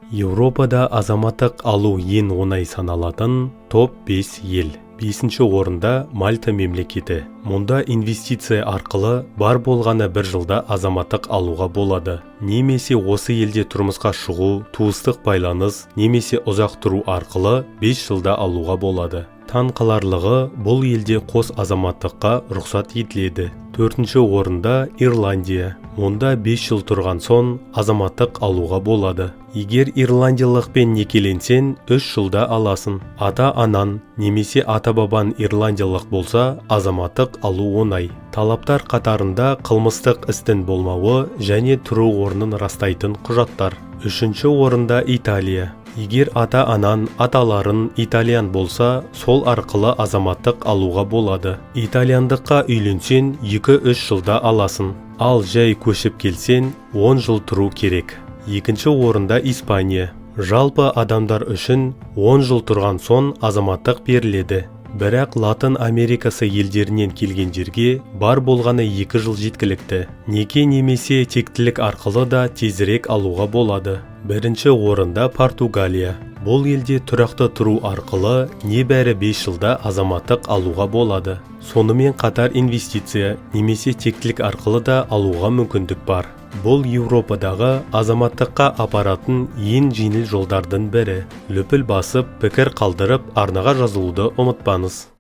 Еуропада азаматтық алу ең оңай саналатын топ 5 ел. Бесінші орында Мальта мемлекеті. Мұнда инвестиция арқылы бар болғаны бір жылда азаматтық алуға болады. Немесе осы елде тұрмысқа шығу, туыстық байланыс немесе ұзақ тұру арқылы 5 жылда алуға болады. Таң қаларлығы, бұл елде қос азаматтыққа рұқсат етіледі. Төртінші орында Ирландия. Мұнда 5 жыл тұрған соң азаматтық алуға болады. Егер ирландиялықпен некеленсең, 3 жылда аласың. Ата-анаң немесе ата-бабаң ирландиялық болса, азаматтық алу оңай. Талаптар қатарында қылмыстық істің болмауы және тұру орнын растайтын құжаттар. Үшінші орында Италия. Егер ата-анаң, аталарың итальян болса, сол арқылы азаматтық алуға болады. Итальяндыққа үйленсең, 2-3 жылда аласың. Ал жай көшіп келсең, 10 жыл тұру керек. Екінші орында Испания. Жалпы адамдар үшін 10 жыл тұрған соң азаматтық беріледі. Бірақ Латын Америкасы елдерінен келгендерге бар болғаны 2 жыл жеткілікті. Неке немесе тектілік арқылы да тезірек алуға болады. Бірінші орында Португалия. Бұл елде тұрақты тұру арқылы небәрі 5 жылда азаматтық алуға болады. Сонымен қатар инвестиция немесе тектілік арқылы да алуға мүмкіндік бар. Бұл Еуропадағы азаматтыққа апаратын ең жеңіл жолдардың бірі. Лүпіл басып, пікір қалдырып, арнаға жазылуды ұмытпаңыз.